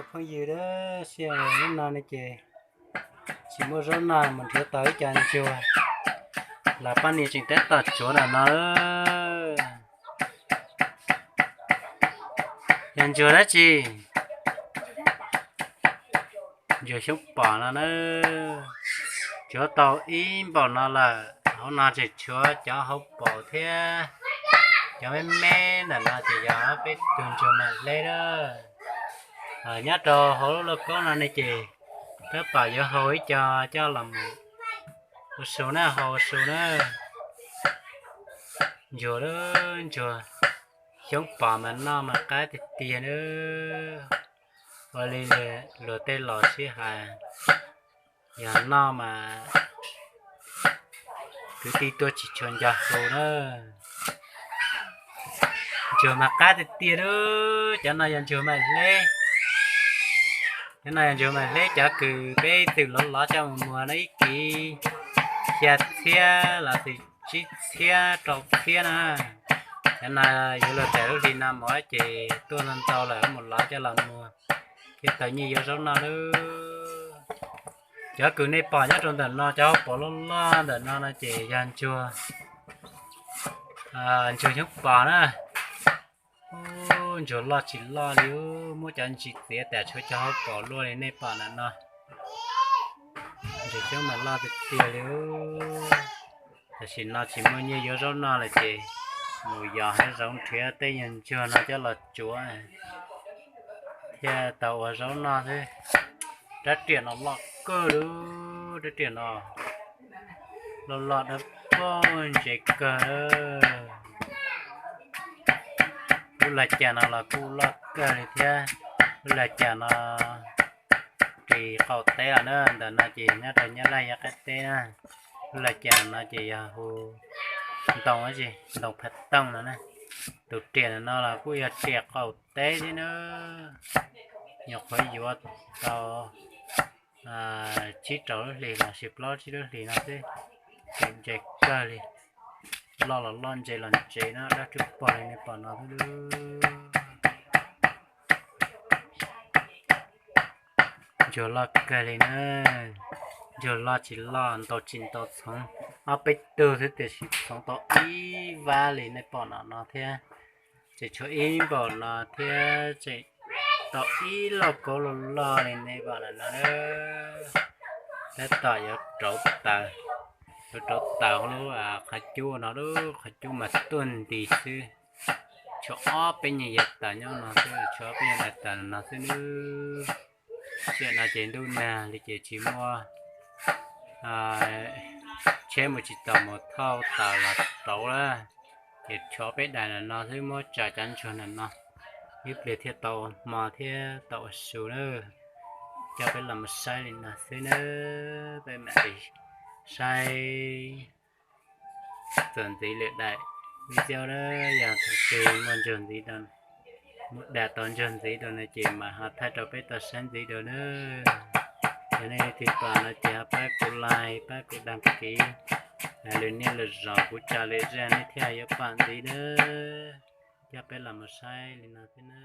Phooj ywg, sij hawm hnub no ne ces tsis muaj zaub noj, mus nrhiav tau ib co ntsuag los poj niam tseem tab tom tsuav ntawm no. Yog ntsuag dab tsi? Ntsuag xyoob pos no na. Tshuav tau ib npaum no lawm, hauv no tseem tshuav cov hauv paus thiab. Cov me me ntawm no ces yog peb tug ntsuag mam hleb lawm. Nyob rau hauv lub lauj kaub no ne ces tab tom yuav hau ib co coj los mus ua su na, hau ua su na. Ntsuag, ntsuag xyoob pos mas noj mas qab tiag tiag na. Ua li luag tej laus sib hais, yog noj mas kwv tij tuaj tsis tshua nco hu na. Ntsuag mas qab tiag tiag lawm. Cov no yog ntsuag mam hleb. Cov no yog ntsuag mam hleb, cov kws peb twb lov lov coj mus muag no ib kis xya txhiab los sis tsib txhiab rau txhiab na. Cov no yuav luag tam lub hli no mus ces tuaj ntau ntau lawm, mus lov coj los muag thiaj tau nyiaj yuav zaub noj lawm. Cov kws nej pom nyob rau ntawm no, cov hauv paus loj loj ntawm no no ces yog ntsuag, ntsuag xyoob pos na. Ntsuag loj tsis loj li, muab cov ntsis txiav tas tshuav cov hauv paus luaj li nej pom ntawm no. Ntsuag xyoob mas loj tiag tiag li. Tam sim no tsis muaj nyiaj yuav zaub noj lawm ces mus yos hav zoov nrhiav tej nyuag ntsuag no coj los tsuav thiaj tau ua zaub noj xwb. Rab riam no loj kawg li, rab riam no loj loj dawb paug ntse kawg. Lub lag cas no los kuj loj kawg li thiab. Lub lag cas no ris qaum teb los na, ntawm no ces nyob rau Nyab Laj yog qab teb na. Lub lag cas no ces yog hu ntoo, ntoo phav tooj no na. Tus riam no los kuj yog riam qaum teb thiab na. Nyuam qhuav yuav tau tsib rau lub hlis los sis plaub tsib lub hlis no xwb, ces ntse kawg li. Loj los loj, ntse los ntse na, dab rwb pog li nej pom no xwb. Ntsuag loj kawg li na. Ntsuag loj tsis loj, ntau tsis ntau, txhoov ob peb tug xwb tiam sis txhoov tau ib vab li nej pom no no thiab. Tseem tshuav ib npaum no thiab, tseem tau ib lauj kaub loj loj li nej pom no no. Tab tom yuav rauv taws, yuav rauv taws lub qhov cub no, lub qhov cub mas tuaj nti xwb. Tshuav ob peb nyuag yav taws nyob no xwb, tshuav ob peb nyuag yav taws no xwb nawb. Tam no ces ntuj nag li ces tsis muaj tsheb mus tsis tau mus thauj taws los rauv lawm, ces tshuav peb daim no xwb, muab tsa cov ntsuag no no, ib pliag thiaj tau hmo thiab tau ua su na. Coj peb los mus saib li no xwb nawb, peb mam li saib txuas ntxiv lwm daim video na. Yog tus twg muaj ntsuag ntxiv, mus dam tau ntsuag ntxiv rau no ces mam ho thaij rau peb tau saib ntxiv dua na. Yog nej leej twg pom no ces ho pab kuv like, pab kuv đăng ký, lwm niaj lwm zaus kuv tso lwm zaj nej thiaj yuav pom ntxiv na. Coj peb los mus saib li no xwb na.